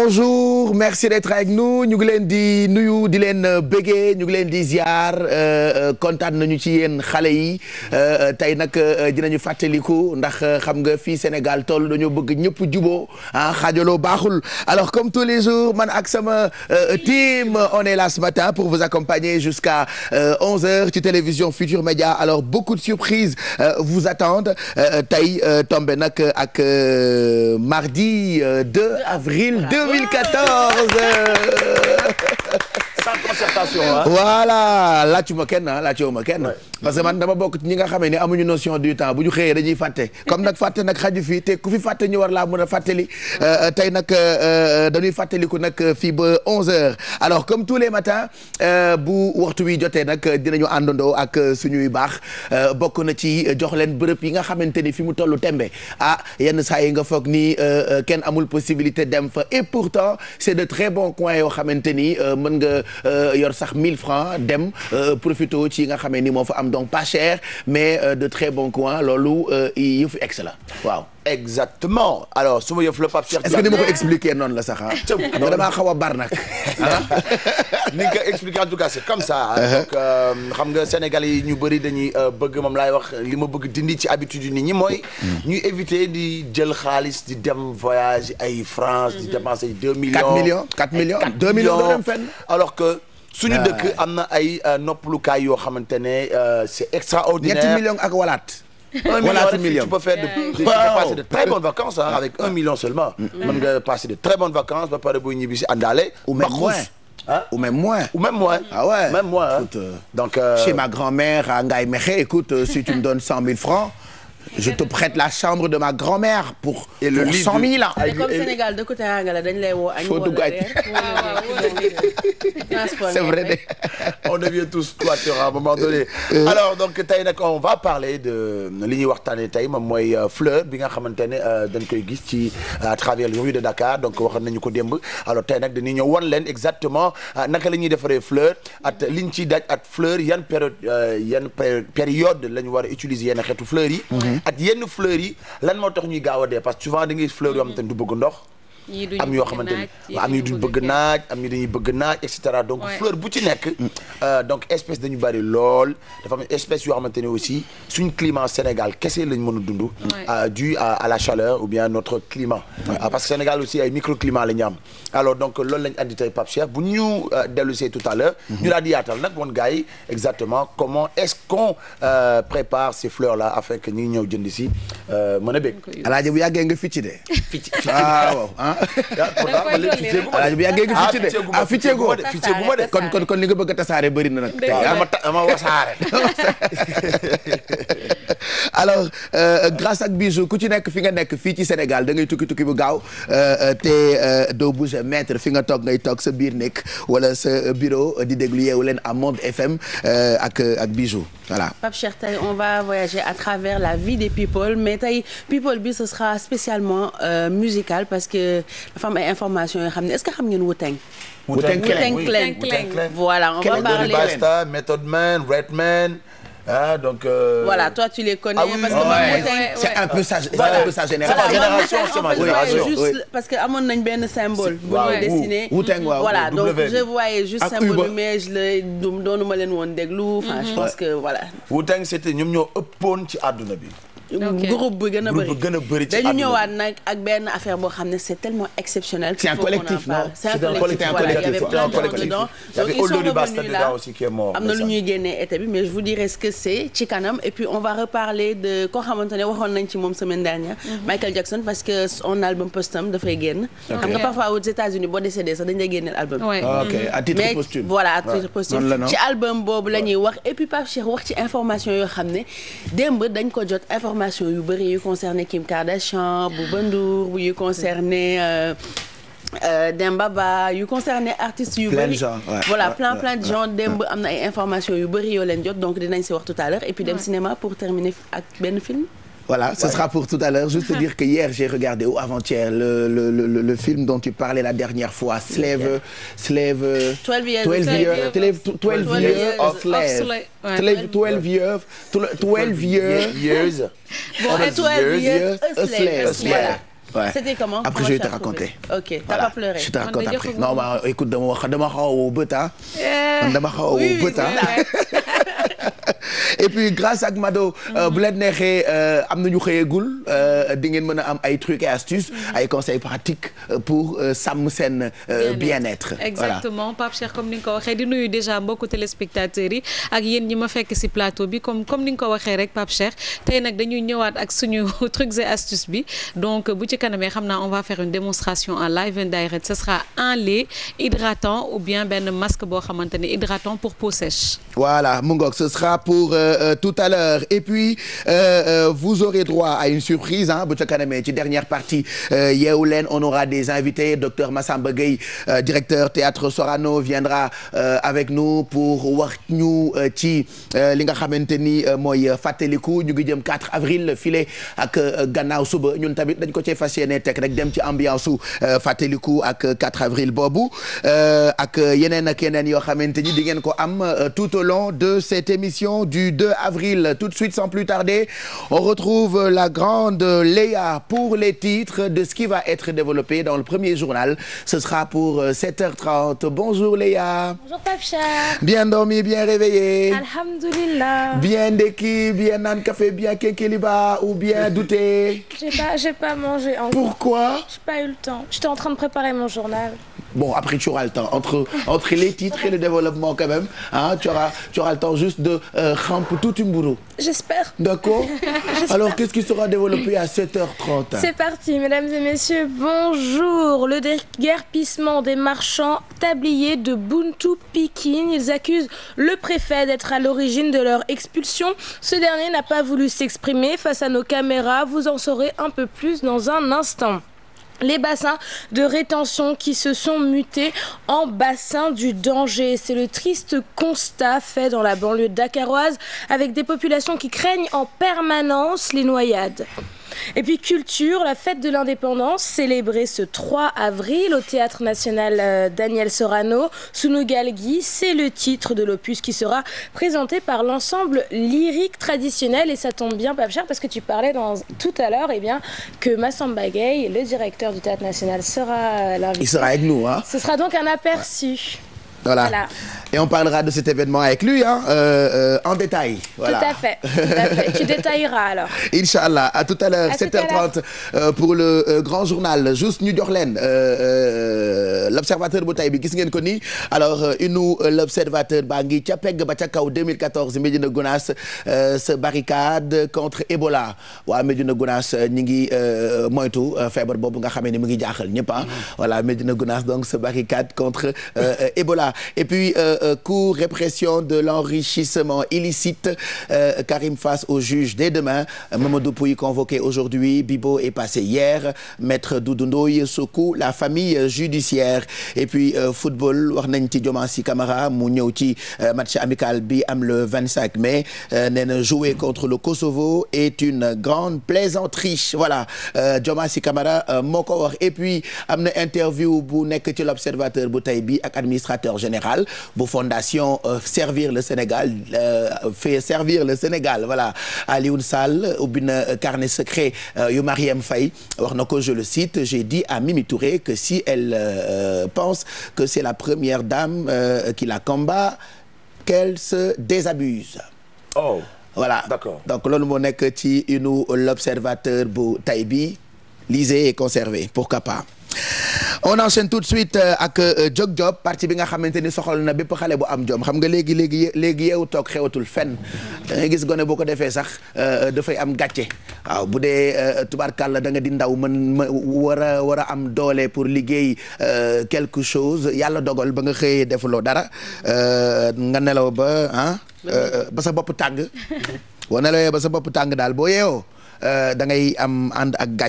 bonjour merci d'être avec nous ñu ngi leen di nuyu di leen béggee ñu ngi leen di ziar kontaan nañu ci yéen xale yi tey nag dinañu fàttaliku ndax xam nga fii Sénégal toll dañoo bëgg ñëpp juboo xaajaloo baaxul alors comme tous les jours man ak sama team on est là ce matin pour vous accompagner jusqu'à 11h ci télévision Futur Média alors beaucoup de surprises vous attendent tey tombé nag ak mardi 2 avril 2014 sans concertation voilà laajuma kenn parce que man dama bokk ci ñi nga xamee ne amuñu notion du temps bu ñu xëyee dañuy fàtte comme nag fàtte nag xaju fii te ku fi fàtte ñu war laa mën a fàttali tey nag dañuy fàttaliku nag fii ba 11h alors comme tous les matins bu waxtu wi jotee nag dinañu àndandoo ak suñuy baax bokk na ci jox leen bërëb yi nga xamante ni fi mu tollu tembe yenn saa yi nga foog ni kenn amul possibilité dem fa et pourtant c'est de très bons coins yoo xamante ni mën nga yor sax 1000 francs dem profito ci nga xamee ni moo fa am donc pas cher mais de très bons coins loolu yëfu excellent waaw. exactement alors su ma yëf la Pape Cheikh. est-ce que ni ma ko expliquer noonu la sax ah. damaa xaw a bar nag. ni nga ko expliquer en tout cas c'est comme ça. donc xam nga Sénégalais yi ñu bëri dañuy bëgg moom laay wax li ma bëgg dindi ci habitude yu nit ñi mooy. ñuy éviter di jël xaalis di dem voyage ay France di dépenser 2 millions. 4 millions 2 millions doo dem fenn. alors que. suñu dëkk am na ay noppalukaay yoo xamante ne c'est extraordinaire. 7 millions ak walaat. 1 million tu peux faire tu peux passer de très bonnes vacances avec 1 million seulement. mën nga passer de très bonnes vacances ba pare booy ñibbi si àndaale. ou même moins ou même moins. ah ouais même moins écoute, donc chez ma grand-mère à Ngaye Mékhé écoute si tu me donnes 100 000 francs. je te prête la chambre de ma grand-mère pour. et le lit 100 000 ans. mais comme Sénégal dëkku teraanga la dañ lay woo añ wala reer. c'est vrai de. on devient tous cloîtrés à un moment donné. alors donc tey nag on va parler de li ñuy waxtaanee tey moom mooy fleur bi nga xamante ne dañ koy gis ci à travers les rues de Dakar donc waxoon nañu ko démb alors tey nag dañuy ñëw wan leen exactement naka la ñuy defaree fleur at liñ ciy daj at fleur yan période la ñu war a utiliser yenn xeetu fleurs yi. ak yenn fleurs yi lan moo tax ñuy gaaw a dee parce que souvent da ngay fleurs yoo xamante ne du bëgg ndox. am yoo xamante ne am yi duñ bëgg naaj am yi dañuy bëgg naaj et cetera donc fleur bu ci nekk donc espèce dañu bari lool dafa am espèce yoo xamante ne aussi suñ climat Sénégal kese lañ mën a dund dû à la chaleur ou bien notre climat parce que Sénégal aussi ay microclimat la ñu am alors donc loolu lañ andi tey Pape Cheikh bu ñu dellu see tout à l'heure ñu daal di yaatal nag woon gars yi exactement comment est-ce qu'on prépare ces fleurs là afin que ñi ñëw jënd si mën a bëgg alaaji bu yàggee nga ficc de waaw bi yàggee nga ficc de ficceegoo de kon li nga bëgg a tasaare bëri na nag ma wasaare alors grâce ak Bijou ku ci nekk fi nga nekk fii ci Sénégal da ngay tukki bu gaaw te doo bouger mètre fi nga toog ngay toog sa biir nekk wala sa bureau di déglu Yeewu Leen à Monde FM ak Bijou voilà. Pape Cheikh tey on va voyager à travers la vie des people mais tey people bi ce sera spécialement musical parce que dafa am ay informations yoo xam ne est-ce que xam ngeen Wu-Tang. Wu-Tang Clan voilà on va parler. Basta, Method Man, Redman. donc voilà toi tu les connais. parce que c'est un peu sa génération. c'est ma génération. juste parce que amoon nañ benn symbole. bu ñuy dessiné Wu-Tang waaw voilà donc je voyais juste symbole bi mais je le doonuma leen woon déglu. enfin je pense que voilà. Wu-Tang c'était ñoom ñoo ëppoon ci àdduna bi. groupe bu gën a bëri ci dañu ñëwaat nag ak benn affaire boo xam ne c'est tellement exceptionnel. c'est un collectif non c'est un collectif voilà il y avait plein de gens dedans donc ils sont revenus là am na lu ñuy génnee été bi mais je vous dirai ce que c'est ci kanam et puis on va reparler de koo xamante ne waxoon nañ ci moom semaine dernière Michael Jackson parce que son album posthume dafay génn xam nga parfois aux États-Unis boo décédé sax dañ lay génneel album à titre posthume voilà à titre posthume ci album boobu la ñuy wax et puis Pape Cheikh wax ci information yoo xam ne démb dañ ko jot information yu bëri yu concerné Kim Kardashian Bouba Ndour yu concerné Demba Ba yu concerné artistes yu bëri voilà plein de gens démb am na ay informations yu bëri yoo leen jot donc dinañ si wax tout à l'heure et puis dem cinéma pour terminer ak benn film. Voilà, ce sera pour tout à l'heure. Juste dire que hier, j'ai regardé, ou avant-hier, le film dont tu parlais la dernière fois, 12 years of slave. 12 years a slave. Ouais. C'était comment? Après je vais te raconter. Ok, t'as pas pleuré. Je te raconte après. Non bah écoute dama xaw a woo bët man dama xaw a woo bët et puis grâce ak Mado bu leen neexee am na ñu xëyeegul di ngeen mën a am ay trucs et astuces ay conseils pratiques pour sàmm seen bien-être. Exactement Pape Cheikh comme ni nga ko waxee di nuyu déjà mbokku téléspectateurs yi ak yéen ñi ma fekk ci plateau bi comme ni nga ko waxee rek Pape Cheikh tey nag dañuy ñëwaat ak suñu trucs et astuces bi donc bu ci kanamee xam naa on va faire une démonstration en live and direct ce sera un lait hydratant ou bien benn masque boo xamante ne hydratant pour peau sèche. Voilà mu ngoog ce sera pour tout à l'heure et puis vous aurez droit à une surprise bu ca kanamee ci dernière partie Yeewu Leen on aura des invités docteur Massamba Gueye directeur théâtre Sorano viendra avec nous pour wax ñu ci li nga xamante ni mooy fàttaliku ñu ngi jëm 4 avril file ak gannaaw suba ñun tamit dañ ko cee fas yéene teg rek dem ci ambiance su fàttaliku ak 4 avril boobu ak yeneen ak yeneen yoo xamante ni di ngeen ko am tout au long de cette émission du 2 avril. Tout de suite, sans plus tarder, on retrouve la grande Léa pour les titres de ce qui va être développé dans le premier journal. Ce sera pour 7h30. Bonjour Léa. Bonjour Pape Cheikh. Bien dormi, bien réveillé. Alhamdulillah. Bien ndekki, bien naan café, bien kékéliba ou bien douté. J'ai pas mangé encore. Pourquoi? J'ai pas eu le temps. J'étais en train de préparer mon journal. Bon, après tu auras le temps entre les titres et le développement quand même, tu auras le temps juste de ramper toute une bourreau. J'espère. D'accord. Alors qu'est-ce qui sera développé à 7h30? C'est parti, mesdames et messieurs. Bonjour. Le déguerpissement des marchands tabliers de Buntu Pikine. Ils accusent le préfet d'être à l'origine de leur expulsion. Ce dernier n'a pas voulu s'exprimer face à nos caméras. Vous en saurez un peu plus dans un instant. Les bassins de rétention qui se sont mutés en bassins du danger. C'est le triste constat fait dans la banlieue dakaroise avec des populations qui craignent en permanence les noyades. Et puis culture, la fête de l'indépendance célébrée ce 3 avril au Théâtre National Daniel Sorano. Sunugalgi, c'est le titre de l'opus qui sera présenté par l'ensemble lyrique traditionnel. Et ça tombe bien, Pape Cheikh, parce que tu parlais tout à l'heure que Massamba Gueye, le directeur du Théâtre National, sera l'invité. Il sera avec nous. Ce sera donc un aperçu. Voilà. Et on parlera de cet événement avec lui en détail. Voilà. Tout à fait. Tu détailleras alors. Inch'Allah. À tout à l'heure, 7h30 pour le grand journal. Juste ñu jox leen l'observateur bu tey bi gis ngeen ko ni alors l'observateur baa ngi ca pegg ba ca kaw 2014 Médina Gounass se barricade contre Ebola. waa Médina Gounass ñi ngi moytu feebar boobu nga xamee ni mu ngi jaaxal ñëpp voilà Médina Gounass donc se barricade contre Ebola. Et puis cour répression de l'enrichissement illicite Karim face au juge dès demain. Mamadou Pouy convoqué aujourd'hui, Bibo est passé hier, Maître Doudou Ndoye secoue la famille judiciaire. Et puis football wax nañ ci Diomansy Kamara mu ñëw ci match amical bi am le 25 mai nee na jouer contre le Kosovo est une grande plaisanterie. Voilà Diomansy Kamara moo ko wax. Et puis am na interview bu nekk ci l'observateur bu tey bi ak administrateur général bu fondation servir le Sénégal fait servir le Sénégal voilà Alioune Sall ubbi na carnet secret yu Marième Faye wax na ko je le cite j'ai dit à Mimi Touré que si elle pense que c'est la première dame qui la combat qu'elle se désabuse. Oh voilà d'accord. Donc loolu moo nekk ci inu l'observateur bu tey bi lisez et conservez pourquoi pas. On enchaîne tout de suite ak Jog Job partie bi nga xamante ni soxal na bépp xale bu am jom xam nga léegi yeewu toog xewatul fenn da ngay gis gone boo ko defee sax dafay am gàcce waaw bu dee tubaarkàlla da nga di ndaw war a am doole pour liggéey quelque chose yàlla dogal ba nga xëyee defuloo dara nga nelaw ba ba sa bopp tàng boo nelawee ba sa bopp tàng daal boo yeewoo da ngay am ànd ak gàcce